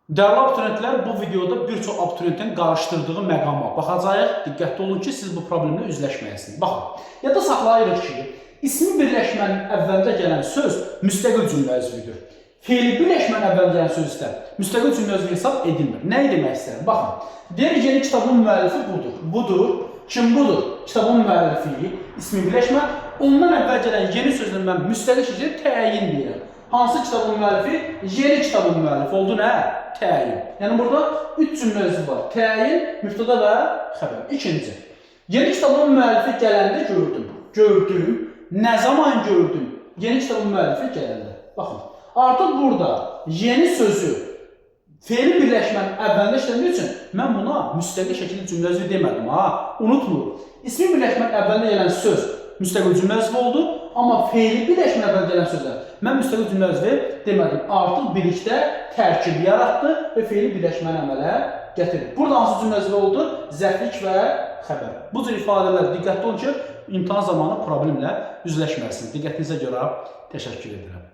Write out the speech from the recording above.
Dəyərli abituriyentlər, bu videoda bir çox abituriyentin qarışdırdığı məqama baxacağıq. Diqqətli olun ki, siz bu problemlə üzləşməyəsiniz. Baxın, yadda saxlayırıq ki, ismi birləşmənin əvvəlində gələn söz müstəqil cümlə üzvüdür. Feili birləşmənin əvvəlində gələn söz isə müstəqil cümlə üzvü hesab edilmir. Nəyi demək istəyirəm? Baxın, deyirik yeni kitabın müəllifi budur. Budur. Kim budur? Kitabın müəllifi, ismi birləşmə. Ondan əvvəl gələn yeni sözlə mən müstəqil şəkildə təyin deyirəm. Hansı kitabın müəllifi? Yeni kitabın müəllifi oldu nə? Təyin. Yəni burada üç cümlə üzvü var. Təyin, mübtəda və xəbər. İkinci. Yeni kitabın müəllifi gələndə gördüm. Gördüm. Nə zaman gördüm? Yeni kitabın müəllifi gələndə. Baxın. Artıq burada yeni sözü feili birləşmənin əvvəlində işləndiyi üçün mən buna müstəqil şəkildə cümlə üzvü demədim ha. Unutmuruq. İsmi birləşmənin əvvəlində gələn söz müstəqil cümlə üzvü oldu, amma feili birləşmənin əvvəlində gələn sözə mən müstəqil cümlə üzvü demədim. Artıq birlikdə tərkib yaratdı və feili birləşməni əmələ gətirdi. Burada hansı cümlə üzvü oldu? Zərflik və xəbər. Bu cür ifadələr diqqətli olun ki, imtahan zamanı problemlə üzləşməyəsiniz. Diqqətinizə görə təşəkkür edirəm.